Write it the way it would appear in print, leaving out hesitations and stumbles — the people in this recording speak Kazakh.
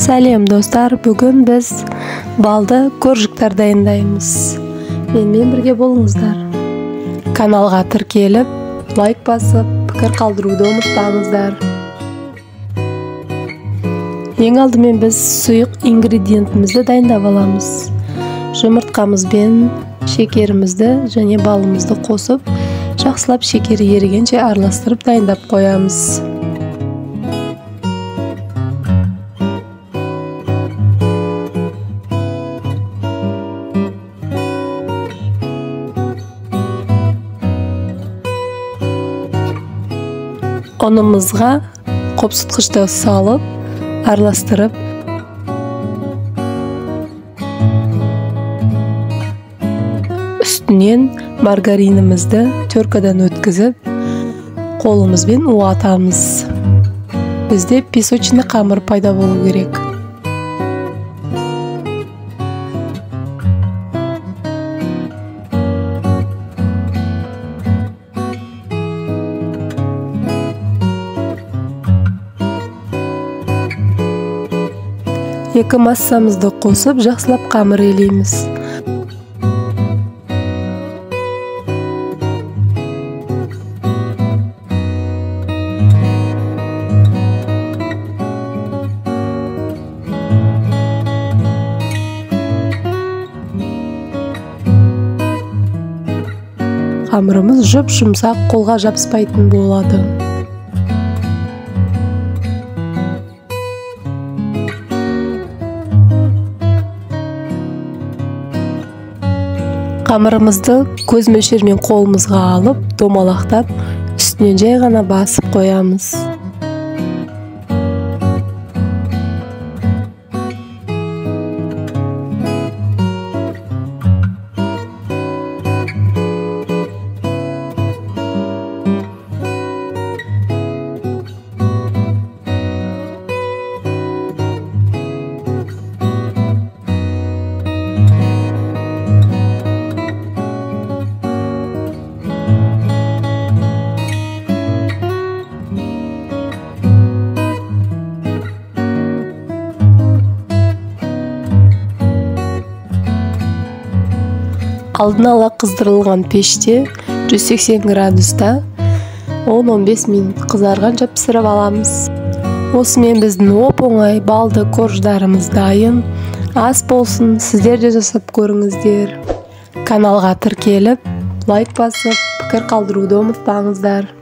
Сәлем достар, бүгін біз балды коржиктар дайындаймыз. Менімен бірге болыңыздар. Каналға тіркеліп, лайк басып, пікір қалдыруды ұмытпаңыздар. Ең алдымен біз сұйық ингредиентімізді дайындап аламыз. Жұмыртқамызбен шекерімізді және балымызды қосып, жақсылап шекері ерігенше араластырып дайындап қоямыз. Ұнымызға қопсытқышты салып, араластырып, үстінен маргаринімізді теркадан өткізіп, қолымызбен уатамыз. Бізде песочный қамыр пайда болу керек. Екі массамызды қосып, жақсылап қамыр елейміз. Қамырымыз жұп-жұмсақ, қолға жабыспайтын болады. Қамырымызды көз мөлшерімен қолымызға алып, домалақтап, үстінен жай ғана басып қоямыз. Алдын ала қыздырылған пеште 180 градуста 10-15 минут қызарғанша пісіріп аламыз. Осымен біздің оп-оңай балды корждарымыз дайын. Ас болсын, сіздер де жасап көріңіздер. Каналға тіркеліп, лайк басып, пікір қалдыруды ұмытпаңыздар.